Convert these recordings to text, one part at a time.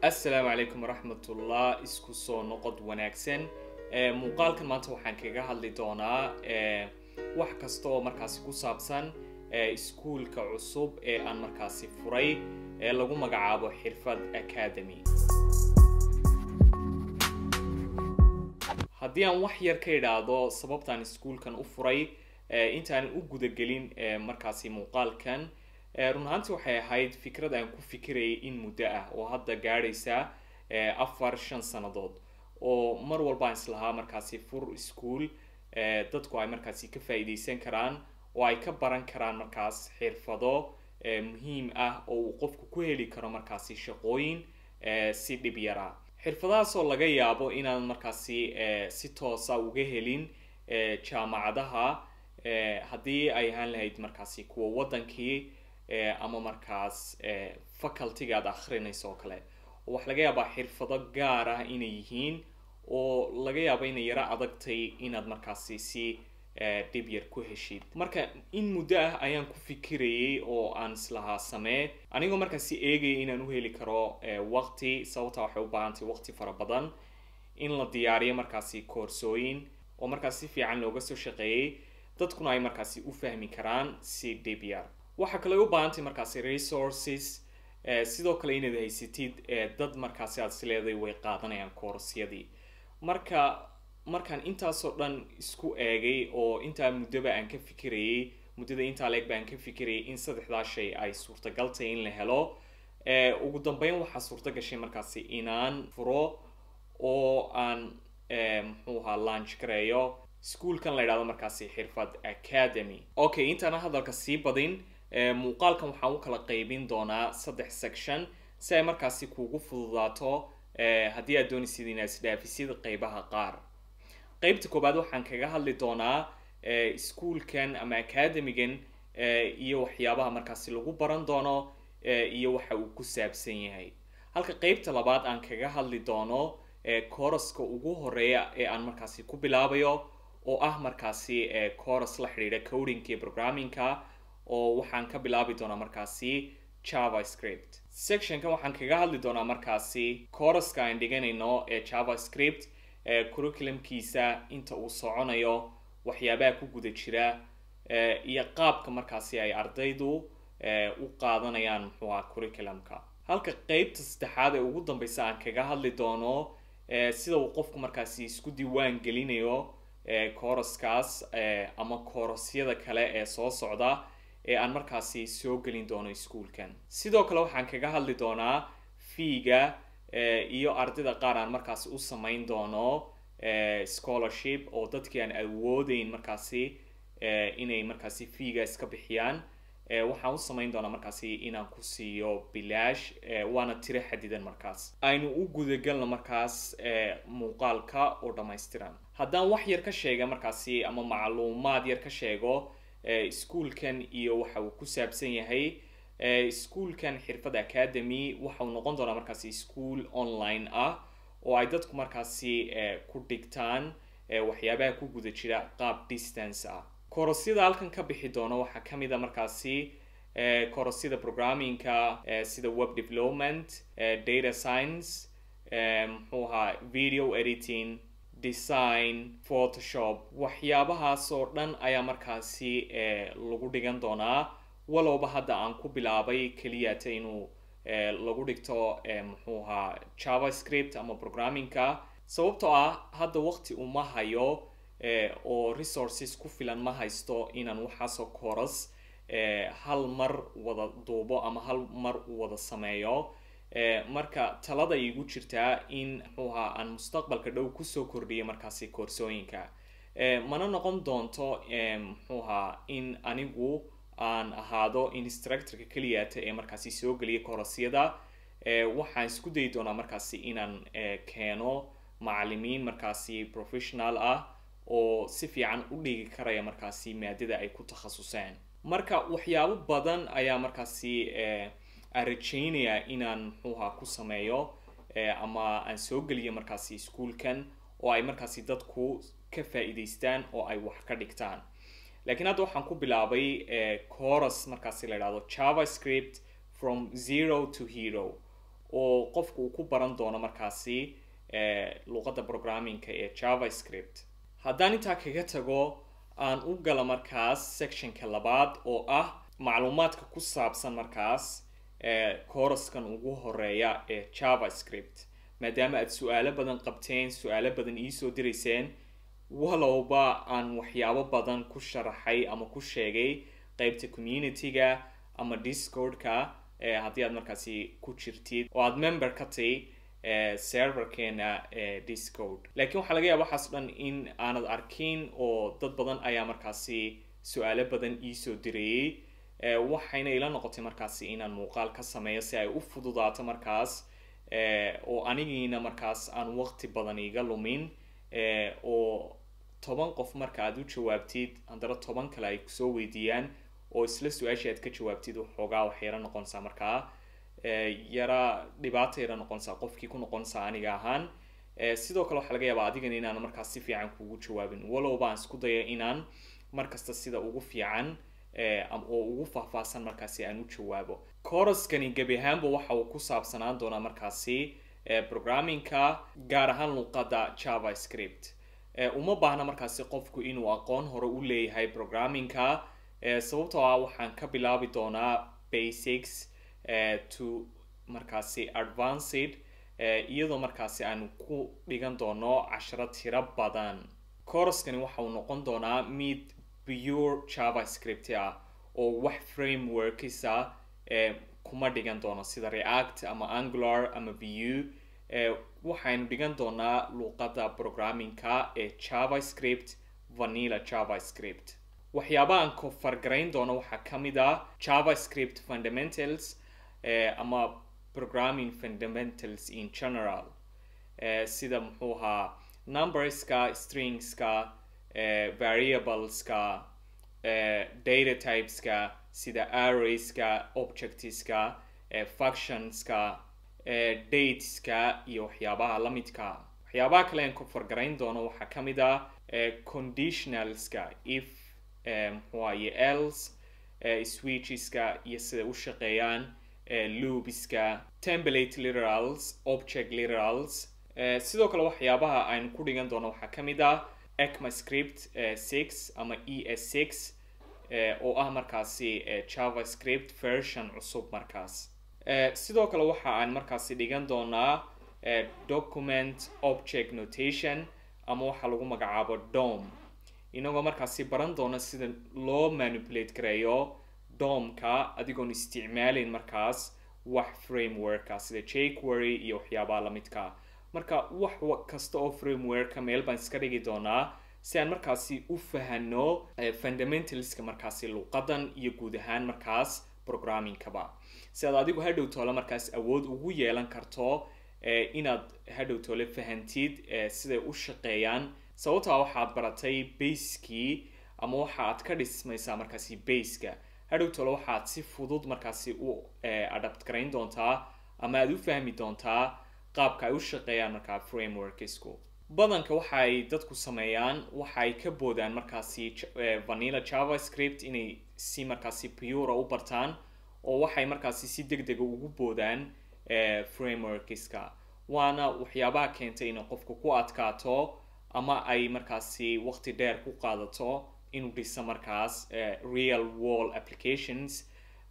Assalaamu calaykum waraxmatullah. Isku soo noqod wanaagsan. Muuqaalkan maanta waxaan kaga hadli doonaa wax kasta oo markaasi ku saabsan iskuulka cusub ee aan markaasi furay ee lagu magacaabo Xirfad Academy. Haddii aan wax yar ka idhaahdo sababtaan iskuulkan u furay intaan u gudagelin markaasi muuqaalkan, run ahaantii waxay ahayd fikrad aan ku fikirayay in muddo ah oo hadda gaadhaysa 4-5 sannadood, oo mar walba aan islahaa markaasi fur iskuul dadku ay markaasi ka faa'iidaysan karaan oo ay ka baran karaan markaas xirfado muhiim ah oo uu qofku ku heli karo markaasi shaqooyin si dhib yara, xirfadahaas oo laga yaabo inaan markaasi si toosa uga helin jaamacadaha, haddii ay ahaan lahayd markaasi kuwa waddankii ama markaas facultyga aad akhrinayso oo kale. Waxaa laga yaabaa xirfado gaar ah inay yihiin oo laga yaabo inay yaro adagtay inaad markaasi si dhib yar ku heshid. Marka in muddo ah ayaan ku fikirayay oo aan islahaa samee, anigoo markaasi eegaya inaan u heli karo waqti, sababtaa waxay u baahantay waqti fara badan in la diyaariyo markaasi koorsooyin oo markaas si fiican looga soo shaqeeyey, dadkuna ay markaasi u fahmi karaan si dhib yar. Waxaa kale u baahantay markaasi resources, sidoo kale inaad haysatid dad markaasi aad isleedahay way qaadanayaan koorasyadii. Marka markaan intaasoo dhan isku eegay oo intaa muddoba aan ka fikirayay, muddada intaa leeg ba aan ka fikirayay in saddexdaa shay ay suurtagal tahay in la helo, ugu dambeyn waxaa suurta gashay markaasi inaan furo oo aan muxuu ahaa launch gareeyo iskuulkan la yidhahdo markaasi Xirfad Academy. Okay, intaana hadalka sii badin, muuqaalkan waxaan u kala qaybin doonaa saddex section si ay markaasi kuugu fududaato haddii aad doonaysid inaad isdhaafisid qeybaha qaar. Qeybta koobaad waxaan kaga hadli doonaa iskuulkan ama academigan iyo waxyaabaha markaasi lagu baran doono iyo waxa uu ku saabsan yahay, halka qeybta labaad aan kaga hadli doono kooraska ugu horeeya ee aan markaasi ku bilaabayo, oo ah markaasi course la xidhiidha codingka iyo programmingka, oo waxaan ka bilaabi doonaa markaasi JavaScript. Sectionkan waxaan kaga hadli doonaa markaasi courseska aan dhiganayno ee JavaScript, curriculumkiisa, inta uu soconayo, waxyaabaha ku guda jira iyo qaabka markaasi ay ardaydu u qaadanayaan muxuu aha curriculumka, halka qeybta saddexaad ee ugu dambeysa aan kaga hadli doono sida uu qofku markaasi isku diiwaan gelinayo courseskaas ama koorasyada kale ee soo socda ee aan markaasi soo gelin doono iskuulkan. Sidoo kale waxaan kaga hadli doonaa feega iyo ardayda qaar aan markaasi u samayn doono scholarship, oo dadkii aan awoodeyn markaasi inay markaasi feega iska bixiyaan waxaan u samayn doonaa markaasi inaan ku siiyo bilaash, waana tiro xadidan. Markaas aynu u gudagalno markaas muuqaalka oo dhammaystiran. Haddaan wax yar ka sheega markaasi ama macluumaad yar ka sheego iskuulkan iyo waxa uu ku saabsan yahay, iskuulkan Xirfad Academy waxa uu noqon doonaa markaasi iskuul online ah oo ay dadku markaasi ku dhigtaan waxyaabaha ku guda jira qaab distance ah. Koorasyada halkan ka bixi doono waxaa kamid a markaasi koorasyada programmingka sida web development, data science, muxuu ahaa video editing, design, Photoshop. Waxyaabahaas oo dhan ayaa markaasi lagu dhigan doonaa, walowba hadda aan ku bilaabay keliyata inuu lagu dhigto muxuu ahaa JavaScript ama programmingka, sababtoo ah hadda waqti uma hayo oo resources ku filan ma haysto inaan waxaasoo course hal mar wada duubo ama hal mar wada sameeyo. Marka talada igu jirtaa in muxuu ahaa aan mustaqbalka dhow kusoo kordhiyo markaasi koorsooyinka. Mana noqon doonto muxuu ahaa in anigu aan ahaado instructorka keliyata ee markaasi soo geliya koorasyada. Waxaan isku dayi doonaa markaasi inaan keeno macalimiin markaasi professional ah oo si fiican u dhigi karaya markaasi maadada ay ku takhasuseen. Marka waxyaabo badan ayaa markaasi aan rajaynayaa inaan muxuuha ku sameeyo ama aan soo geliyo markaasi iskuulkan oo ay markaasi dadku ka faa'iidaystaan oo ay wax ka dhigtaan. Laakiin hadda waxaan ku bilaabay course markaasi la idhahdo JavaScript from zero to hero. oo qofku uu ku baran doono markaasi luqadda programmingka ee JavaScript. Haddaan intaa kaga tago, aan u gala markaas sectionka labaad oo ah macluumaadka ku saabsan markaas coursekan ugu horeeya ee JavaScript. Maadaama aad su-aalo badan qabteen, su-aalo badan iisoo dirayseen, walowba aan waxyaabo badan ku sharaxay ama ku sheegay qeybta community-ga ama Discordka, haddii aad markaasi ku jirtid oo aad member ka tahi serverkeena Discord, laakiin waxaa laga yaaba waxaas dhan in aanad arkin, oo dad badan ayaa markaasi su-aalo badan iisoo dirayay. Waxayna ila noqotay markaasi inaan muuqaal ka sameeyo si ay u fududaato markaas, oo anigiina markaas aan waqti badan iga lumin, oo 10 qof marka aad u jawaabtid, haddana 10 kale ay kusoo weydiiyaan oo isla su-aashii aad ka jawaabtid, waxoogaa waxay yara noqonaysaa markaa yara dhibaata yara noqonaysaa qofkii ku noqonaysaa aniga ahaan. Sidoo kale waxaa laga yaabaa adigana inaan markaas si fiican kugu jawaabin, walowba aan isku dayo inaan markasta sida ugu fiican oo ugu faahfaahsan markaasi aan u jawaabo. Coursekani gebi ahaanba waxa uu ku saabsanaan doonaa markaasi programmingka, gaar ahaan luqadda JavaScript. Uma baahna markaasi qofku inuu aqoon hore u leeyahay programmingka, sababtoo ah waxaan ka bilaabi doonaa basics to markaasi advanced, iyadoo markaasi aanu ku dhigan doono casharo tiro badan. Coursekani waxa uu noqon doonaa mid pure JavaScript ah, oo wax frameworkisa kuma dhigan doono sida React ama Angular ama Vue. Waxaynu dhigan doonaa luqadda programmingka ee JavaScript, vanilla JavaScript. Waxyaabaha aan cover garayn doono waxaa ka mid ah JavaScript fundamentals ama programming fundamentals in general, sida muxuu ahaa numberska, stringska, variableska, data typeska sida arrayska, objectska, functionska, dateska iyo waxyaabaha la midka. Waxyaabaha kale aan cover garayn doono waxaa ka mid ah conditionalska, if, muxuu ahaye, else, switcheska iyo sida u shaqeeyaan, loopska, template literals, object literals. Sidoo kale waxyaabaha aynu ku dhigan doono waxaa ka mid ah ECMAScript 6 ama ES6, oo ah markaasi JavaScript version cusub markaas. Sidoo kale waxa aan markaasi dhigan doonaa document object notation ama waxaa lagu magacaabo DOM, inagoo markaasi baran doona sida loo manipulate gareeyo DOM-ka adigoon isticmaalayn markaas wax frameworka sida jQuery iyo waxyaabaha lamidka. Marka wax kasta oo frameworka meel baan iska dhigi doonaa si aan markaasi u fahano fundamentalska markaasi luqadan iyo guud ahaan markaas programmingkaba, si aad adigu hadhow toole markaas awood ugu yeelan karto inaad hadhow toole fahantid siday u shaqeeyaan, sababtaa waxaad baratay basekii ama waxa aad ka dhismaysaa markaasi baseka. Hadhow toole waxaad si fudud markaasi u adapt garayn doontaa ama aad u fahmi doontaa qaabka ay u shaqeeyaan markaa frameworksku. Badanka waxa ay dadku sameeyaan, waxa ay ka boodaan markaasi vanilla JavaScript inay si markaasi pure u bartaan, oo waxay markaasi si deg dega ugu boodaan frameworkska, waana waxyaabaha keentay inay qofku ku adkaato ama ay markaasi waqti dheer ku qaadato inuu dhiso markaas real world applications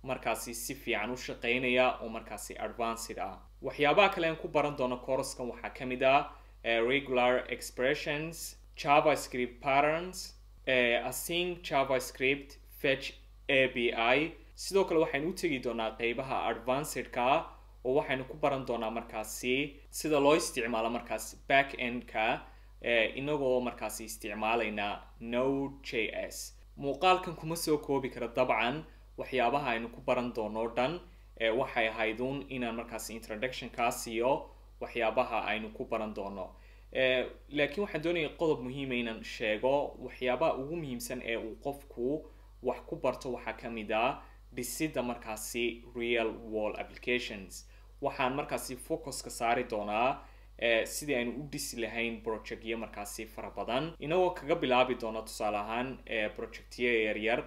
markaasi si fiican u shaqeynaya oo markaasi advanced ah. Waxyaabaha kale aan ku baran doono coursekan waxaa ka mid ah regular expressions, JavaScript patterns, async JavaScript, fetch API. Sidoo kale waxaynu u tegi doonaa qeybaha advancedka, oo waxaynu ku baran doonaa markaasi sida loo isticmaalo markaas back endka, inagoo markaasi isticmaalayna Node JS. Muuqaalkan kuma soo koobi karo dabcan waxyaabaha aynu ku baran doono o dhan. Waxay ahayd uun inaan markaasi introduction kaa siiyo waxyaabaha aynu ku baran doono, laakiin waxaan doonaya qodob muhiima inaan sheego. Waxyaabaha ugu muhiimsan ee uu qofku wax ku barto waxaa ka mid ah dhisidda markaasi real world applications. Waxaan markaasi focuska saari doonaa sidii aynu u dhisi lahayn projectyo markaasi fara badan, inagoo kaga bilaabi doono tusaale ahaan projectyo yaryar,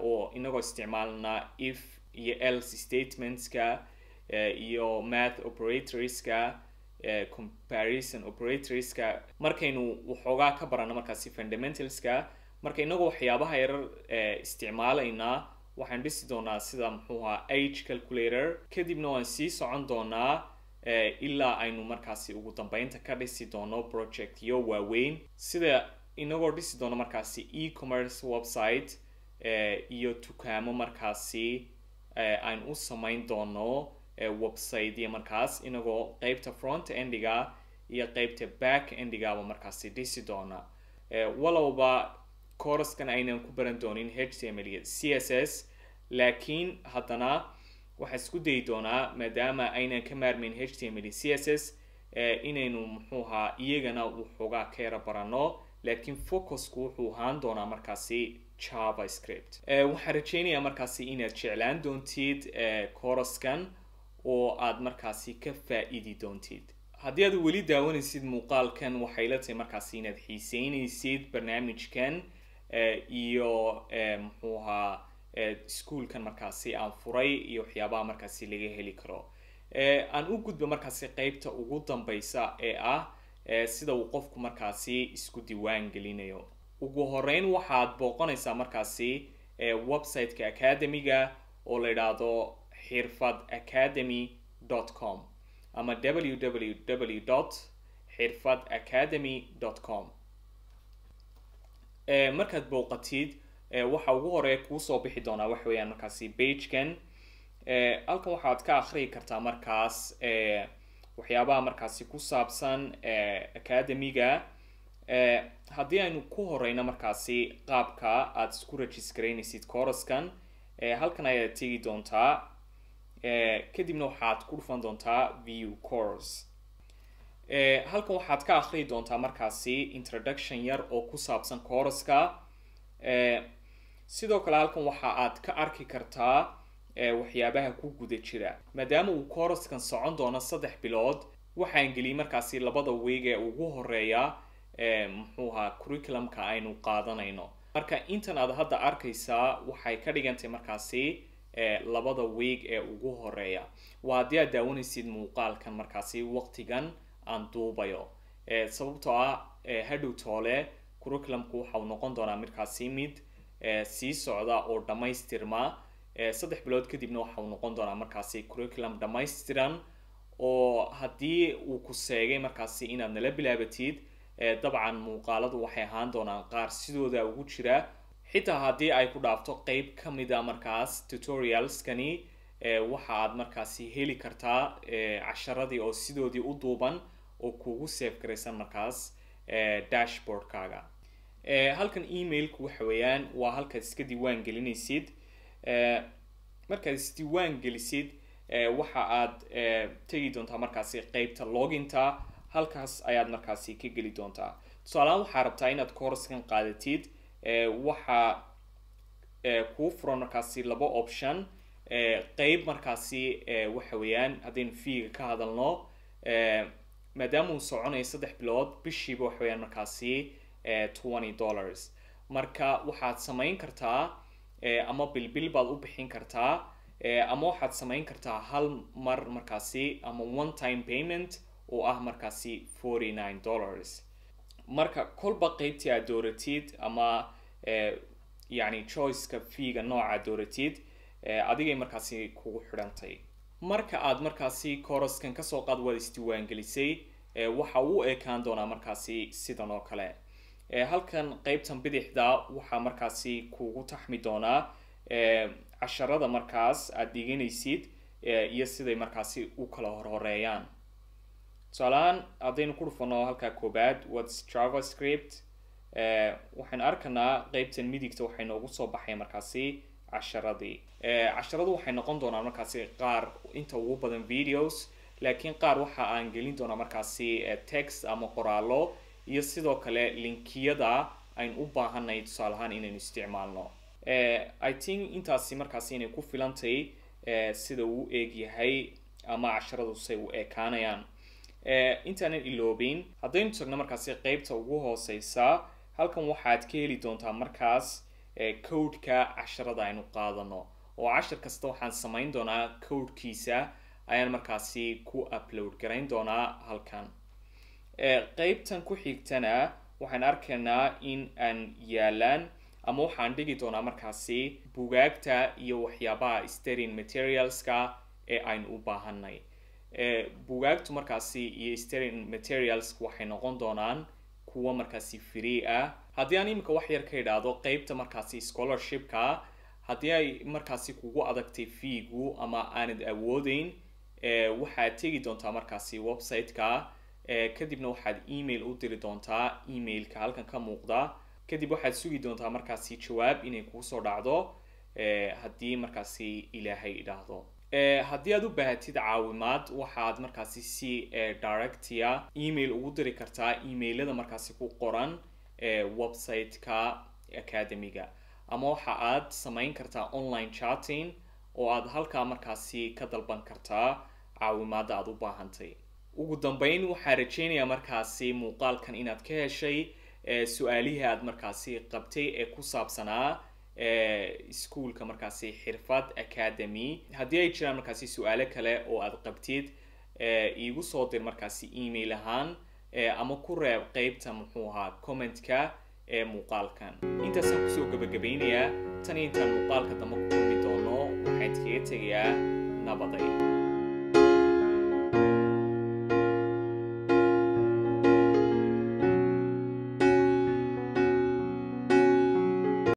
oo inagoo isticmaalna if iyo else statementska. iyo math operatorska, comparison operatorska. Markaynu waxoogaa ka barano markaasi fundamentalska, marka inagoo waxyaabaha yarar isticmaalaynaa, waxaan dhisi doonaa sida muxuu ahaa age calculator. Kadibna waan sii socon doonaa ilaa aynu markaasi ugu dambeynta ka dhisi doono projectyo waaweyn, sida inagoo dhisi doono markaasi e-commerce website iyo dukaamo markaasi aynu u samayn doono websiteya, markaas inagoo qeybta front endiga iyo qeybta back endigaba markaasi dhisi doona. Walowba coursekan aynan ku baran doonin HTML iyo CSS, laakiin haddana waxaan isku dayi doonaa, maadaama aynan ka maarmayn HTML iyo CSS, inaynu muxuu ahaa iyagana waxoogaa ka yara barano, laakiin focusku wuxuu ahaan doonaa markaasi JavaScript. Waxaan rajeynayaa markaasi inaad jeclaan doontid coursekan oo aad markaasi ka faa-iidi doontid. Haddii aad weli daawanaysid muuqaalkan, waxay la tahay markaasi inaad xiiseynaysid barnaamijkan iyo muxuu ahaa iskuolkan markaasi aan furay iyo waxyaabaha markaasi laga heli karo. Aan u gudbo markaasi qeybta ugu dambeysa ee ah sida uu qofku markaasi isku diiwaan gelinayo. Ugu horeyn waxaad booqanaysaa markaasi website-ka academiga oo la idhaahdo xirfadacademy.com ama www.xirfadacademy.com. Markaad booqatid, waxa ugu horeeya kuusoo bixi doonaa waxa weeyaan markaasi pagekan. Halkan waxaad ka akhriyi kartaa markaas waxyaabaha markaasi ku saabsan academiga. Haddii aynu ku horeyno markaasi qaabka aad isku registraynaysid coursekan, halkan ayaad tegi doontaa, kadibna waxaad ku dhufan doontaa view course. Halkan waxaad ka akhriyi doontaa markaasi introduction yar oo ku saabsan courseka. Sidoo kale halkan waxa aad ka arki kartaa waxyaabaha ku guda jira. Maadaama uu coursekan socon doono 3 bilood, waxaan geliyey markaasi labada week ee ugu horeeya muxuu ahaa curriculumka aynu qaadanayno. Marka intan aad hadda arkaysaa waxay ka dhigantay markaasi labada week ee ugu horeeya. Waa haddii aad daawanaysid muuqaalkan markaasi waqtigan aan duubayo, sababtoo ah hadhow toole curriculumku waxa uu noqon doonaa markaasi mid sii socda oo dhammaystirma. 3 bilood kadibna waxa uu noqon doonaa markaasi curriculum dhammaystiran, oo haddii uu ku seegay markaasi inaad nala bilaabatid, dabcan muuqaaladu waxay ahaan doonaan qaar sidooda ugu jira. Xitaa haddii ay ku dhaafto qeyb ka mida markaas tutorialskani, waxa aad markaasi heli kartaa casharadii oo sidoodii u duuban oo kugu save garaysan markaas dashboardkaaga. Halkan emailku waxa weeyaan waa halkaad iska diiwaan gelinaysid. Markaad isdiiwaan gelisid, waxa aad tegi doontaa markaasi qeybta loginta. Halkaas ayaad markaasi ka geli doontaa. Tusaalehaan waxaa rabtaa inaad coursekan qaadatid, waxa kuu furan markaasi laba option. Qeyb markaasi waxa weeyaan haddaynu feega ka hadalno, maadaama uu soconayo 3 bilood, bishiiba waxa weeyaan markaasi $20. Marka waxaad samayn kartaa ama bilbil baad u bixin kartaa, ama waxaad samayn kartaa hal mar markaasi ama one time payment oo ah markaasi $49. Marka kolba qeybtii aad dooratid ama yacni choiceka feega nooca aad dooratid, adigay markaasi kugu xidhantay. Marka aad markaasi coursekan kasoo qaad waad isdiiwaangelisay, waxa uu ekaan doonaa markaasi sidan oo kale. Halkan qeybtan bidixda waxaa markaasi kugu taxmi doonaa casharada markaas aad dhiganaysid iyo siday markaasi u kala horhoreeyaan. Tusaalahaan haddaynu ku dhufano halkaa koobaad, "What's JavaScript?", waxaynu arkanaa qeybtan midigta waxay noogu soo baxaya markaasi casharadii. Casharadu waxay noqon doonaan markaasi qaar inta ugu badan videos, laakiin qaar waxa aan gelin doonaa markaasi text ama qoraallo iyo sidoo kale linkiyada aynu u baahanay tusaale ahaan inaynu isticmaalno. I think intaasi markaasi inay ku filantay sida uu u eeg yahay ama casharadu say u ekaanayaan. Intaanan iloobin, haddaynu tagno markaasi qeybta ugu hooseysa, halkan waxaad ka heli doontaa markaas codeka casharada aynu qaadano, oo cashar kasta waxaan samayn doonaa codekiisa. ayaan markaasi ku upload garayn doonaa halkan. Qeybtan ku xigtana waxaan arkaynaa in aan yaalaan ama waxaan dhigi doonaa markaasi bugaagta iyo waxyaabaha studying materialska ee aynu u baahanay. Bugaagtu markaasi iyo studying materials waxay noqon doonaan kuwa markaasi free ah. Haddii aan iminka wax yar ka idhaahdo qeybta markaasi scholarshipka, haddii ay markaasi kugu adagtay feegu ama aanad awoodeyn, waxaad tegi doontaa markaasi website-ka, kadibna waxaad email u diri doontaa emailka halkan ka muuqda. Kadib waxaad sugi doontaa markaasi jawaab inay kuusoo dhacdo, haddii markaasi Ilaahay idhaahdo. Haddii aad u baahatid caawimaad, waxaad markaasi si directia email ugu diri kartaa emailada markaasi ku qoran website-ka academiga, ama waxa aad samayn kartaa online chatting oo aad halkaa markaasi ka dalban kartaa caawimaadda aad u baahantay. Ugu dambeyn, waxaan rajeynayaa markaasi muuqaalkan inaad ka heshay su-aalihii aad markaasi qabtay ee ku saabsanaa iskuolka markaasi Xirfad Academy. Haddii ay jiraan markaasi su-aalo kale oo aad qabtid, iigu soo dir markaasi email ahaan ama ku reeb qeybta, muxuu ahaa, commentka ee muuqaalkan. Intaasaan kusoo gabagabeynayaa. Tan iyo intaan muuqaalka dambe ku kulmi doono, waxaan idinkaga tegayaa nabaday.